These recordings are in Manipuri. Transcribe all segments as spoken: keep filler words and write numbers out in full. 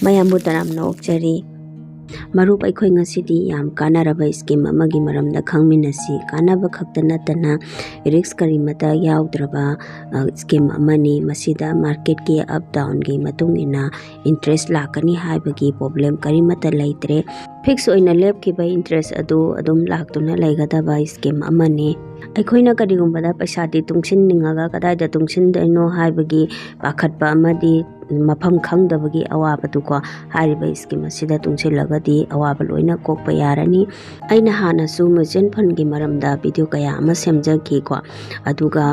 ꯃꯌꯥꯝꯕꯨ ꯇꯔꯥꯝꯅ ꯑꯣꯛꯆꯔꯤ꯫ ꯃꯔꯨꯞ, ꯑꯩꯈꯣꯏ ꯉꯁꯤꯗꯤ ꯌꯥꯝ ꯀꯥꯟꯅꯔꯕ ꯁ꯭ꯀꯤꯝ ꯑꯃꯒꯤ ꯃꯔꯝꯗ ꯈꯪꯃꯤꯟꯅꯁꯤ꯫ ꯀꯥꯟꯅꯕ ꯈꯛꯇ ꯅꯠꯇꯅ ꯔꯤꯛꯁ ꯀꯔꯤꯃꯇ ꯌꯥꯎꯗ꯭ꯔꯕ, ꯑ, ꯁ꯭ꯀꯤꯝ ꯑꯃꯅꯤ꯫ ꯃꯁꯤꯗ ꯃꯥꯔꯀꯦꯠꯀꯤ ꯑꯞ ꯗꯥꯎꯟꯒꯤ ꯃꯇꯨꯡ ꯏꯟꯅ ꯏꯟꯇꯔꯦꯁ ꯂꯥꯛꯀꯅꯤ ꯍꯥꯏꯕꯒꯤ ꯄ꯭ꯔꯣꯕ꯭ꯂꯦꯝ ꯀꯔꯤꯃꯠꯇ ꯂꯩꯇ꯭ꯔꯦ꯫ ꯐꯤꯛꯁ ꯑꯣꯏꯅ ꯂꯦꯞꯈꯤꯕ ꯏꯟꯇꯔꯦꯁ ꯑꯗꯨ ꯑꯗꯨꯝ ꯂꯥꯛꯇꯨꯅ ꯂꯩꯒꯗꯕ ꯁ꯭ꯀꯤꯝ ꯑꯃꯅꯤ꯫ ꯑꯩꯈꯣꯏꯅ ꯀꯔꯤꯒꯨꯝꯕꯗ ꯄꯩꯁꯥꯗꯤ ꯇꯨꯡꯁꯤꯟꯅꯤꯡꯉꯒ ꯀꯗꯥꯏꯗ ꯇꯨꯡꯁꯤꯟꯗꯣꯏꯅꯣ ꯍꯥꯏꯕꯒꯤ ꯄꯥꯈꯠꯄ ꯑꯃꯗꯤ ꯃꯐꯝ ꯈꯪꯗꯕꯒꯤ ꯑꯋꯥꯕꯗꯨꯀꯣ, ꯍꯥꯏꯔꯤꯕ ꯁ꯭ꯀꯤꯝ ꯑꯁꯤꯗ ꯇꯨꯡꯁꯤꯜꯂꯒꯗꯤ ꯑꯋꯥꯕ ꯂꯣꯏꯅ ꯀꯣꯛꯄ ꯌꯥꯔꯅꯤ꯫ ꯑꯩꯅ ꯍꯥꯟꯅꯁꯨ ꯃ꯭ꯌꯨꯆꯨꯋꯦꯜ ꯐꯟꯒꯤ ꯃꯔꯝꯗ ꯚꯤꯗꯤꯑꯣ ꯀꯌꯥ ꯑꯃ ꯁꯦꯝꯖꯈꯤꯀꯣ, ꯑꯗꯨꯒ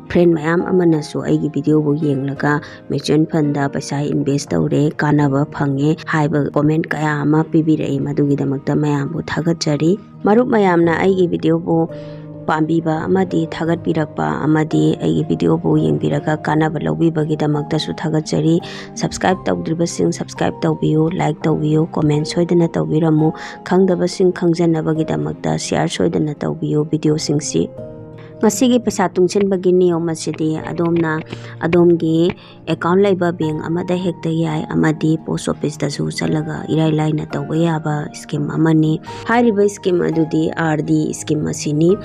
ꯐ꯭ꯔꯦꯟ ꯃꯌꯥꯝ ꯑꯃꯅꯁꯨ ꯑꯩꯒꯤ ꯚꯤꯗꯤꯑꯣꯕꯨ ꯌꯦꯡꯂꯒ ꯃ꯭ꯌꯨꯆꯨꯋꯦꯜ ꯐꯟꯗ ꯄꯩꯁꯥ ꯏꯟꯚꯦꯁ ꯇꯧꯔꯦ, ꯀꯥꯟꯅꯕ ꯐꯪꯉꯦ ꯍꯥꯏꯕ ꯀꯣꯃꯦꯟ ꯀꯌꯥ ꯑꯃ ꯄꯤꯕꯤꯔꯛꯏ꯫ ꯃꯗꯨꯒꯤꯗꯃꯛꯇ ꯃꯌꯥꯝꯕꯨ ꯊꯥꯒꯠꯆꯔꯤ꯫ ꯃꯔꯨꯞ ꯃꯌꯥꯝꯅ ꯑꯩꯒꯤ ꯚꯤꯗꯤꯑꯣꯕꯨ ꯄꯥꯝꯕꯤꯕ ꯑꯃꯗꯤ ꯊꯥꯒꯠꯄꯤꯔꯛꯄ ꯑꯃꯗꯤ ꯑꯩꯒꯤ ꯚꯤꯗꯤꯑꯣꯕꯨ ꯌꯦꯡꯕꯤꯔꯒ ꯀꯥꯟꯅꯕ ꯂꯧꯕꯤꯕꯒꯤꯗꯃꯛꯇꯁꯨ ꯊꯥꯒꯠꯆꯔꯤ꯫ ꯁꯕꯁꯀ꯭ꯔꯥꯏꯕ ꯇꯧꯗ꯭ꯔꯤꯕꯁꯤꯡ ꯁꯕꯁꯀ꯭ꯔꯥꯏꯕ ꯇꯧꯕꯤꯌꯨ, ꯂꯥꯏꯛ ꯇꯧꯕꯤꯌꯨ, ꯀꯣꯃꯦꯟ ꯁꯣꯏꯗꯅ ꯇꯧꯕꯤꯔꯝꯃꯨ꯫ ꯈꯪꯗꯕꯁꯤꯡ ꯈꯪꯖꯅꯕꯒꯤꯗꯃꯛꯇ ꯁꯤꯌꯥꯔ ꯁꯣꯏꯗꯅ ꯇꯧꯕꯤꯌꯨ ꯚꯤꯗꯤꯑꯣꯁꯤꯡꯁꯤ꯫ ꯉꯁꯤꯒꯤ ꯄꯩꯁꯥ ꯇꯨꯡꯁꯤꯟꯕꯒꯤ ꯅꯤꯌꯣꯝ ꯑꯁꯤꯗꯤ ꯑꯗꯣꯝꯅ ꯑꯗꯣꯝꯒꯤ ꯑꯦꯀꯥꯎꯟ ꯂꯩꯕ ꯕꯦꯡ ꯑꯃꯗ ꯍꯦꯛꯇ ꯌꯥꯏ, ꯑꯃꯗꯤ ꯄꯣꯁ ꯑꯣꯐꯤꯁꯇꯁꯨ ꯆꯠꯂꯒ ꯏꯔꯥꯏ ꯂꯥꯏꯅ ꯇꯧꯕ ꯌꯥꯕ ꯁ꯭ꯀꯤꯝ ꯑꯃꯅꯤ꯫ ꯍꯥꯏꯔꯤꯕ ꯁ꯭ꯀꯤꯝ ꯑꯗꯨꯗꯤ ꯑꯥꯔ ꯗꯤ ꯁ꯭ꯀꯤꯝ ꯑꯁꯤꯅꯤ꯫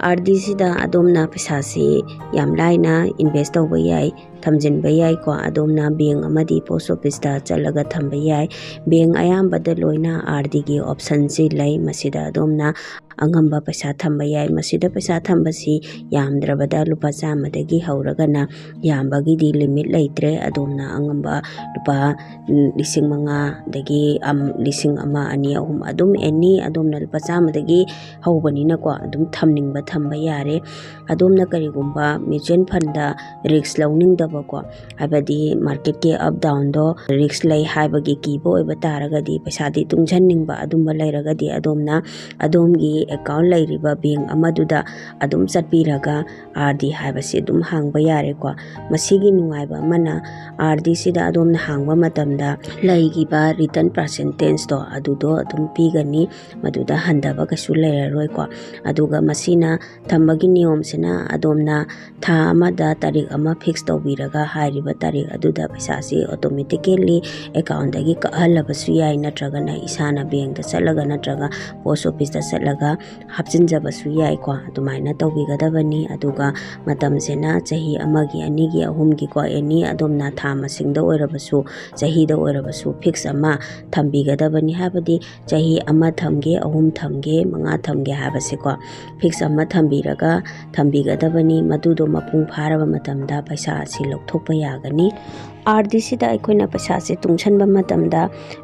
ꯑꯥꯔ ꯗꯤꯁꯤꯗ ꯑꯗꯣꯝꯅ ꯄꯩꯁꯥꯁꯤ ꯌꯥꯝ ꯂꯥꯏꯅ ꯏꯟꯚꯦꯁ ꯇꯧꯕ ꯌꯥꯏ, ꯊꯝꯖꯤꯟꯕ ꯌꯥꯏꯀꯣ꯫ ꯑꯗꯣꯝꯅ ꯕꯦꯡ ꯑꯃꯗꯤ ꯄꯣꯁ ꯑꯣꯐꯤꯁꯇ ꯆꯠꯂꯒ ꯊꯝꯕ ꯌꯥꯏ꯫ ꯕꯦꯡ ꯑꯌꯥꯝꯕꯗ ꯂꯣꯏꯅ ꯑꯥꯔ ꯗꯤꯒꯤ ꯑꯣꯞꯁꯟꯁꯤ ꯂꯩ꯫ ꯃꯁꯤꯗ ꯑꯗꯣꯝꯅ ꯑꯉꯝꯕ ꯄꯩꯁꯥ ꯊꯝꯕ ꯌꯥꯏ꯫ ꯃꯁꯤꯗ ꯄꯩꯁꯥ ꯊꯝꯕꯁꯤ ꯌꯥꯝꯗ꯭ꯔꯕꯗ ꯂꯨꯄꯥ ꯆꯥꯝꯃꯗꯒꯤ ꯍꯧꯔꯒꯅ, ꯌꯥꯝꯕꯒꯤꯗꯤ ꯂꯤꯃꯤꯠ ꯂꯩꯇ꯭ꯔꯦ꯫ ꯑꯗꯣꯝꯅ ꯑꯉꯝꯕ ꯂꯨꯄꯥ, ꯎꯝ, ꯂꯤꯁꯤꯡ ꯃꯉꯥꯗꯒꯤ, ꯑꯝ, ꯂꯤꯁꯤꯡ ꯑꯃ, ꯑꯅꯤ, ꯑꯍꯨꯝ ꯑꯗꯨꯝ ꯑꯦꯅꯤ ꯑꯗꯣꯝꯅ ꯂꯨꯄꯥ ꯆꯥꯝꯃꯗꯒꯤ ꯍꯧꯕꯅꯤꯅꯀꯣ, ꯑꯗꯨꯝ ꯊꯝꯅꯤꯡꯕ ꯊꯝꯕ ꯌꯥꯔꯦ꯫ ꯑꯗꯣꯝꯅ ꯀꯔꯤꯒꯨꯝꯕ ꯃ꯭ꯌꯨꯆꯨꯋꯦꯜ ꯐꯟꯗ ꯔꯤꯛꯁ ꯂꯧꯅꯤꯡꯗꯕꯀꯣ, ꯍꯥꯏꯕꯗꯤ ꯃꯥꯔꯀꯦꯠꯀꯤ ꯑꯞ ꯗꯥꯎꯟꯗꯣ ꯔꯤꯛꯁ ꯂꯩ ꯍꯥꯏꯕꯒꯤ ꯀꯤꯕ ꯑꯣꯏꯕ ꯇꯥꯔꯒꯗꯤ, ꯄꯩꯁꯥꯗꯤ ꯇꯨꯡꯁꯤꯟꯅꯤꯡꯕ ꯑꯗꯨꯝꯕ ꯂꯩꯔꯒꯗꯤ, ꯑꯗꯣꯝꯅ ꯑꯗꯣꯝꯒꯤ ꯑꯦꯀꯥꯎꯟ ꯂꯩꯔꯤꯕ ꯕꯦꯡ ꯑꯃꯗꯨꯗ ꯑꯗꯨꯝ ꯆꯠꯄꯤꯔꯒ ꯑꯥꯔ ꯗꯤ ꯍꯥꯏꯕꯁꯤ ꯑꯗꯨꯝ ꯍꯥꯡꯕ ꯌꯥꯔꯦꯀꯣ꯫ ꯃꯁꯤꯒꯤ ꯅꯨꯡꯉꯥꯏꯕ ꯑꯃꯅ, ꯑꯥꯔ ꯗꯤꯁꯤꯗ ꯑꯗꯣꯝꯅ ꯍꯥꯡꯕ ꯃꯇꯝꯗ ꯂꯩꯈꯤꯕ ꯔꯤꯇꯔꯟ ꯄꯥꯔꯁꯦꯟꯇꯦꯖꯇꯣ ꯑꯗꯨꯗꯣ ꯑꯗꯨꯝ ꯄꯤꯒꯅꯤ꯫ ꯃꯗꯨꯗ ꯍꯟꯊꯕ ꯀꯩꯁꯨ ꯂꯩꯔꯔꯣꯏꯀꯣ꯫ ꯑꯗꯨꯒ ꯃꯁꯤꯅ ꯊꯝꯕꯒꯤ ꯅꯤꯌꯣꯝꯁꯤꯅ ꯑꯗꯣꯝꯅ ꯊꯥ ꯑꯃꯗ ꯇꯥꯔꯤꯛ ꯑꯃ ꯐꯤꯛꯁ ꯇꯧꯕꯤꯔꯒ ꯂꯩꯔꯒ ꯍꯥꯏꯔꯤꯕ ꯇꯥꯔꯤꯛ ꯑꯗꯨꯗ ꯄꯩꯁꯥꯁꯤ automatically account ꯇꯒꯤ ꯀꯛꯍꯜꯂꯕꯁꯨ ꯌꯥꯏ, ꯅꯠꯇ꯭ꯔꯒꯅ ꯏꯁꯥꯅ bank ꯇ ꯆꯠꯂꯒ ꯅꯠꯇ꯭ꯔꯒ post office ꯇ ꯆꯠꯂꯒ ꯍꯥꯞꯆꯤꯟꯖꯕꯁꯨ ꯌꯥꯏꯀꯣ꯫ ꯑꯗꯨꯃꯥꯏꯅ ꯇꯧꯕꯤꯒꯗꯕꯅꯤ꯫ ꯑꯗꯨꯒ ꯃꯇꯝꯁꯤꯅ ꯆꯍꯤ ꯑꯃꯒꯤ, ꯑꯅꯤꯒꯤ, ꯑꯍꯨꯝꯒꯤꯀꯣ, any ꯑꯗꯣꯝꯅ ꯊꯥ ꯃꯁꯤꯡꯗ ꯑꯣꯏꯔꯕꯁꯨ, ꯆꯍꯤꯗ ꯑꯣꯏꯔꯕꯁꯨ fix ꯑꯃ ꯊꯝꯕꯤꯒꯗꯕꯅꯤ꯫ ꯍꯥꯏꯕꯗꯤ ꯆꯍꯤ ꯑꯃ ꯊꯝꯒꯦ, ꯑꯍꯨꯝ ꯊꯝꯒꯦ, ꯃꯉꯥ ꯊꯝꯒꯦ ꯍꯥꯏꯕꯁꯦꯀꯣ, fix ꯑꯃ ꯊꯝꯕꯤꯔꯒ ꯊꯝꯕꯤꯒꯗꯕꯅꯤ꯫ ꯃꯗꯨꯗꯣ ꯃꯄꯨꯡ ꯐꯥꯔꯕ ꯃꯇꯝꯗ ꯄꯩꯁꯥ ꯑꯁꯤ ꯂꯧꯊꯣꯛꯄ ꯌꯥꯒꯅꯤ꯫ ꯑꯥꯔ ꯗꯤꯁꯤꯗ ꯑꯩꯈꯣꯏꯅ ꯄꯩꯁꯥꯁꯦ ꯇꯨꯡꯁꯟꯕ ꯃꯇꯝꯗ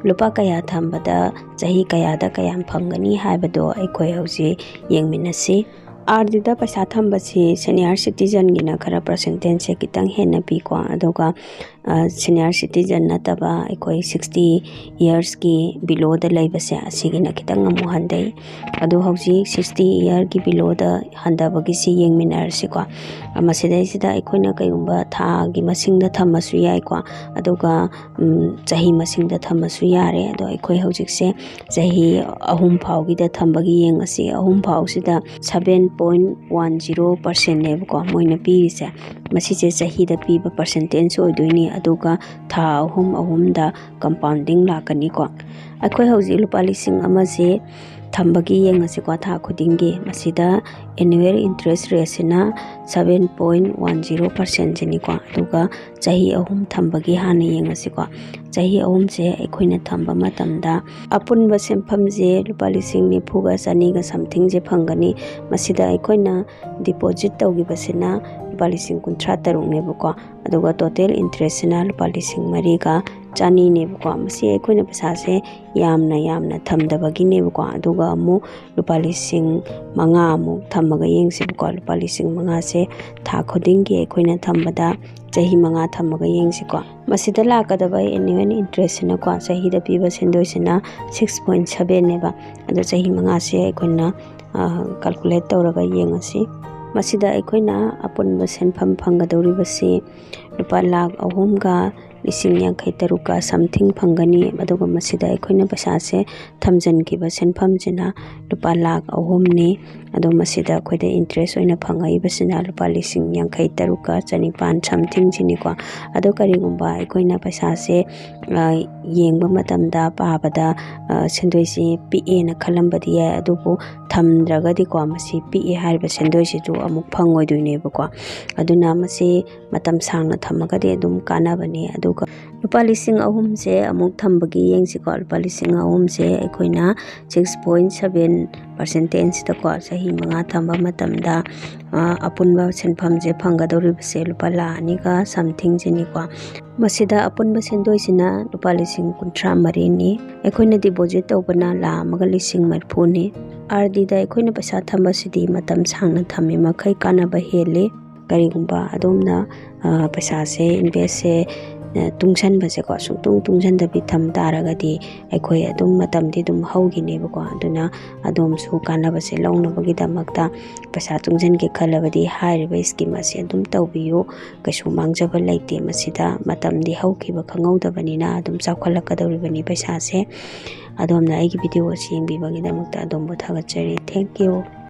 ꯂꯨꯄꯥ ꯀꯌꯥ ꯊꯝꯕꯗ ꯆꯍꯤ ꯀꯌꯥꯗ ꯀꯌꯥꯝ ꯐꯪꯒꯅꯤ ꯍꯥꯏꯕꯗꯣ ꯑꯩꯈꯣꯏ ꯍꯧꯖꯤꯛ ꯌꯦꯡꯃꯤꯟꯅꯁꯤ꯫ ꯑꯥꯔ ꯗꯤꯗ ꯄꯩꯁꯥ ꯊꯝꯕꯁꯤ senior citizen ꯒꯤꯅ ꯈꯔ percentage ꯁꯦ ꯈꯤꯇꯪ ꯍꯦꯟꯅ ꯄꯤꯀꯣ, ꯑꯗꯨꯒ, ꯑ, senior citizen ꯅꯠꯇꯕ ꯑꯩꯈꯣꯏ sixty years ꯀꯤ below ꯗ ꯂꯩꯕꯁꯦ, ꯑꯁꯤꯒꯤꯅ ꯈꯤꯇꯪ ꯑꯃꯨꯛ ꯍꯟꯊꯩ꯫ ꯑꯗꯨ ꯍꯧꯖꯤꯛ sixty year ꯒꯤ below ꯗ ꯍꯟꯊꯕꯒꯤꯁꯤ ꯌꯦꯡꯃꯤꯟꯅꯔꯁꯤꯀꯣ꯫ ꯑ, ꯃꯁꯤꯗꯩꯁꯤꯗ ꯑꯩꯈꯣꯏꯅ ꯀꯩꯒꯨꯝꯕ ꯊꯥꯒꯤ ꯃꯁꯤꯡꯗ ꯊꯝꯃꯁꯨ ꯌꯥꯏꯀꯣ, ꯑꯗꯨꯒ, ꯎꯝ, ꯆꯍꯤ ꯃꯁꯤꯡꯗ ꯊꯝꯃꯁꯨ ꯌꯥꯔꯦ꯫ ꯑꯗꯣ ꯑꯩꯈꯣꯏ ꯍꯧꯖꯤꯛꯁꯦ ꯆꯍꯤ ꯑꯍꯨꯝ ꯐꯥꯎꯒꯤꯗ ꯊꯝꯕꯒꯤ ꯌꯦꯡꯉꯁꯤ꯫ ꯑꯍꯨꯝ ꯐꯥꯎꯁꯤꯗ seven point one zero percent ꯅꯦꯕꯀꯣ ꯃꯣꯏꯅ ꯄꯤꯔꯤꯁꯦ꯫ ꯃꯁꯤꯁꯦ ꯆꯍꯤꯗ ꯄꯤꯕ percentage ꯑꯣꯏꯗꯣꯏꯅꯤ, ꯑꯗꯨꯒ ꯊꯥ ꯑꯍꯨꯝ ꯑꯍꯨꯝꯗ compounding ꯂꯥꯛꯀꯅꯤꯀꯣ꯫ ꯑꯩꯈꯣꯏ ꯍꯧꯖꯤꯛ ꯂꯨꯄꯥ ꯂꯤꯁꯤꯡ ꯑꯃꯁꯦ ꯊꯝꯕꯒꯤ ꯌꯦꯡꯉꯁꯤꯀꯣ, ꯊꯥ ꯈꯨꯗꯤꯡꯒꯤ꯫ ꯃꯁꯤꯗ annual interest rate ꯁꯤꯅ seven point one zero percent ꯁꯤꯅꯤꯀꯣ꯫ ꯑꯗꯨꯒ ꯆꯍꯤ ꯑꯍꯨꯝ ꯊꯝꯕꯒꯤ ꯍꯥꯟꯅ ꯌꯦꯡꯉꯁꯤꯀꯣ꯫ ꯆꯍꯤ ꯑꯍꯨꯝꯁꯦ ꯑꯩꯈꯣꯏꯅ ꯊꯝꯕ ꯃꯇꯝꯗ ꯑꯄꯨꯟꯕ ꯁꯦꯟꯐꯝꯁꯦ ꯂꯨꯄꯥ ꯂꯤꯁꯤꯡ ꯅꯤꯐꯨꯒ ꯆꯅꯤꯒ something ꯁꯦ ꯐꯪꯒꯅꯤ꯫ ꯃꯁꯤꯗ ꯑꯩꯈꯣꯏꯅ deposit ꯇꯧꯈꯤꯕꯁꯤꯅ ꯂꯨꯄꯥ ꯂꯤꯁꯤꯡ ꯀꯨꯟꯊ꯭ꯔꯥ ꯇꯔꯨꯛꯅꯦꯕꯀꯣ, ꯑꯗꯨꯒ total interest ꯁꯤꯅ ꯂꯨꯄꯥ ꯂꯤꯁꯤꯡ ꯃꯔꯤꯒ ꯆꯅꯤꯅꯦꯕꯀꯣ꯫ ꯃꯁꯤ ꯑꯩꯈꯣꯏꯅ ꯄꯩꯁꯥꯁꯦ ꯌꯥꯝꯅ ꯌꯥꯝꯅ ꯊꯝꯗꯕꯒꯤꯅꯦꯕꯀꯣ꯫ ꯑꯗꯨꯒ ꯑꯃꯨꯛ ꯂꯨꯄꯥ ꯂꯤꯁꯤꯡ ꯃꯉꯥ ꯑꯃꯨꯛ ꯊꯝꯃꯒ ꯌꯦꯡꯁꯦꯕꯀꯣ꯫ ꯂꯨꯄꯥ ꯂꯤꯁꯤꯡ ꯃꯉꯥꯁꯦ ꯊꯥ ꯈꯨꯗꯤꯡꯒꯤ ꯑꯩꯈꯣꯏꯅ ꯊꯝꯕꯗ ꯆꯍꯤ ꯃꯉꯥ ꯊꯝꯃꯒ ꯌꯦꯡꯁꯤꯀꯣ꯫ ꯃꯁꯤꯗ ꯂꯥꯛꯀꯗꯕ annual interest ꯁꯤꯅꯀꯣ, ꯆꯍꯤꯗ ꯄꯤꯕ ꯁꯦꯟꯗꯣꯏꯁꯤꯅ six point seven ꯅꯦꯕ꯫ ꯑꯗꯣ ꯆꯍꯤ ꯃꯉꯥꯁꯦ ꯑꯩꯈꯣꯏꯅ, ꯑ, calculate ꯇꯧꯔꯒ ꯌꯦꯡꯉꯁꯤ꯫ ꯃꯁꯤꯗ ꯑꯩꯈꯣꯏꯅ ꯑꯄꯨꯟꯕ ꯁꯦꯟꯐꯝ ꯐꯪꯒꯗꯧꯔꯤꯕꯁꯤ ꯂꯨꯄꯥ ꯂꯥꯈ ꯑꯍꯨꯝꯒ ꯂꯤꯁꯤꯡ ꯌꯥꯡꯈꯩ ꯇꯔꯨꯛꯀ something ꯐꯪꯒꯅꯤ꯫ ꯑꯗꯨꯒ ꯃꯁꯤꯗ ꯑꯩꯈꯣꯏꯅ ꯄꯩꯁꯥꯁꯦ ꯊꯝꯖꯤꯟꯈꯤꯕ ꯁꯦꯟꯐꯝꯁꯤꯅ ꯂꯨꯄꯥ ꯂꯥꯈ ꯑꯍꯨꯝꯅꯤ꯫ ꯑꯗꯣ ꯃꯁꯤꯗ ꯑꯩꯈꯣꯏꯗ interest ꯑꯣꯏꯅ ꯐꯪꯉꯛꯏꯕꯁꯤꯅ ꯂꯨꯄꯥ ꯂꯤꯁꯤꯡ ꯌꯥꯡꯈꯩ ꯇꯔꯨꯛꯀ ꯆꯅꯤꯄꯥꯟ somethingꯁꯤꯅꯤꯀꯣ꯫ ꯑꯗꯣ ꯀꯔꯤꯒꯨꯝꯕ ꯑꯩꯈꯣꯏꯅ ꯄꯩꯁꯥꯁꯦ, ꯑ, ꯌꯦꯡꯕ ꯃꯇꯝꯗ, ꯄꯥꯕꯗ, ꯑ, ꯁꯦꯟꯗꯣꯏꯁꯤ ꯄꯤꯛꯑꯦꯅ ꯈꯜꯂꯝꯕꯗꯤ ꯌꯥꯏ, ꯑꯗꯨꯕꯨ ꯊꯝꯗ꯭ꯔꯒꯗꯤꯀꯣ, ꯃꯁꯤ ꯄꯤꯛꯑꯦ ꯍꯥꯏꯔꯤꯕ ꯁꯦꯟꯗꯣꯏꯁꯤꯁꯨ ꯑꯃꯨꯛ ꯐꯪꯉꯣꯏꯗꯣꯏꯅꯦꯕꯀꯣ꯫ ꯑꯗꯨꯅ ꯃꯁꯤ ꯃꯇꯝ ꯁꯥꯡꯅ ꯊꯝꯃꯒꯗꯤ ꯑꯗꯨꯝ ꯀꯥꯟꯅꯕꯅꯦ꯫ ꯑꯗꯨꯒ ꯂꯨꯄꯥ ꯂꯤꯁꯤꯡ ꯑꯍꯨꯝꯁꯦ ꯑꯃꯨꯛ ꯊꯝꯕꯒꯤ ꯌꯦꯡꯁꯤꯀꯣ꯫ ꯂꯨꯄꯥ ꯂꯤꯁꯤꯡ ꯑꯍꯨꯝꯁꯦ ꯑꯩꯈꯣꯏꯅ six point seven percentꯁꯤꯗꯀꯣ, ꯆꯍꯤ ꯃꯉꯥ ꯊꯝꯕ ꯃꯇꯝꯗ, ꯑ, ꯑꯄꯨꯟꯕ ꯁꯦꯟꯐꯝꯁꯦ ꯐꯪꯒꯗꯧꯔꯤꯕꯁꯦ ꯂꯨꯄꯥ ꯂꯥꯈ ꯑꯅꯤꯒ somethingꯁꯤꯅꯤꯀꯣ꯫ ꯃꯁꯤꯗ ꯑꯄꯨꯟꯕ ꯁꯦꯟꯗꯣꯏꯁꯤꯅ ꯂꯨꯄꯥ ꯂꯤꯁꯤꯡ ꯀꯨꯟꯊ꯭ꯔꯥ ꯃꯔꯤꯅꯤ꯫ ꯑꯩꯈꯣꯏꯅ deposit ꯇꯧꯕꯅ ꯂꯥꯈ ꯑꯃꯒ ꯂꯤꯁꯤꯡ ꯃꯔꯤꯐꯨꯅꯤ꯫ RDꯗ ꯑꯩꯈꯣꯏꯅ ꯄꯩꯁꯥ ꯊꯝꯕꯁꯤꯗꯤ ꯃꯇꯝ ꯁꯥꯡꯅ ꯊꯝꯃꯤ ꯃꯈꯩ ꯀꯥꯟꯅꯕ ꯍꯦꯜꯂꯤ꯫ ꯀꯔꯤꯒꯨꯝꯕ ꯑꯗꯣꯝꯅ, ꯑ, ꯄꯩꯁꯥꯁꯦ, investꯁꯦ, ꯑ, ꯇꯨꯡꯁꯟꯕꯁꯦꯀꯣ, ꯁꯨꯡꯇꯨꯡ ꯇꯨꯡꯁꯟꯗꯕꯤ ꯊꯝ ꯇꯥꯔꯒꯗꯤ ꯑꯩꯈꯣꯏ ꯑꯗꯨꯝ ꯃꯇꯝꯗꯤ ꯑꯗꯨꯝ ꯍꯧꯈꯤꯅꯦꯕꯀꯣ꯫ ꯑꯗꯨꯅ ꯑꯗꯣꯝꯁꯨ ꯀꯥꯟꯅꯕꯁꯦ ꯂꯧꯅꯕꯒꯤꯗꯃꯛꯇ ꯄꯩꯁꯥ ꯇꯨꯡꯁꯟꯒꯦ ꯈꯜꯂꯕꯗꯤ ꯍꯥꯏꯔꯤꯕ scheme ꯑꯁꯤ ꯑꯗꯨꯝ ꯇꯧꯕꯤꯌꯨ꯫ ꯀꯩꯁꯨ ꯃꯥꯡꯖꯕ ꯂꯩꯇꯦ ꯃꯁꯤꯗ꯫ ꯃꯇꯝꯗꯤ ꯍꯧꯈꯤꯕ ꯈꯪꯍꯧꯗꯕꯅꯤꯅ ꯑꯗꯨꯝ ꯆꯥꯎꯈꯠꯂꯛꯀꯗꯧꯔꯤꯕꯅꯤ ꯄꯩꯁꯥꯁꯦ꯫ ꯑꯗꯣꯝꯅ ꯑꯩꯒꯤ video ꯑꯁꯤ ꯌꯦꯡꯕꯤꯕꯒꯤꯗꯃꯛꯇ ꯑꯗꯣꯝꯕꯨ ꯊꯥꯒꯠꯆꯔꯤ꯫ Thank you꯫